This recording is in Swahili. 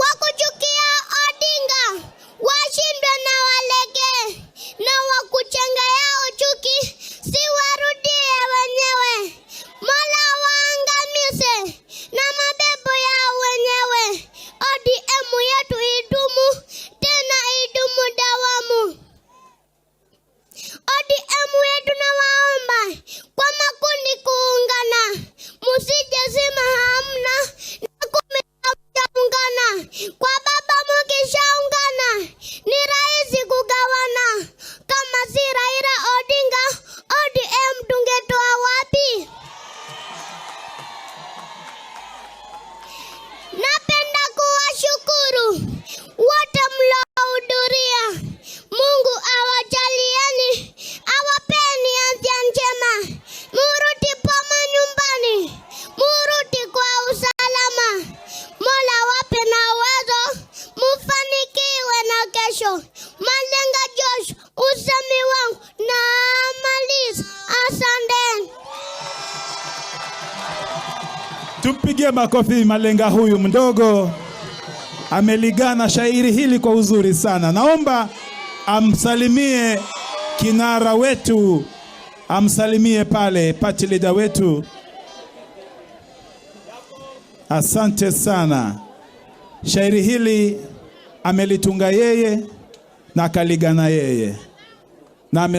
Wakuchukia Odinga washindwe na walege, na wakuchenga yao chuki si warudie wenyewe. Mola waangamize na mapepo yao wenyewe. ODM yetu idumu tena idumu dawamu. ODM yetu nawaomba kwa makundi kuungana, musije sema hamna na kumi hamjaungana. Kwa baba mukishaungana ni rahisi kugawana. Kama si Raila Odinga, ODM tungetoa wapi? Napenda kuwashukuru wote mlohudhuria. Mungu awajalieni, awapeni afya njema, murudi poma nyumbani, murudi kwa usalama. Mola wape na uwezo, mufanikiwe na kesho. Malenga Josh, usemi wangu na maliza. Asanteni. Tumpigie makofi Malenga huyu mdogo, ameligana shairi hili kwa uzuri sana. Naomba amsalimie kinara wetu, amsalimie pale party leader wetu. Asante sana. Shairi hili amelitunga yeye na akaligana yeye na ame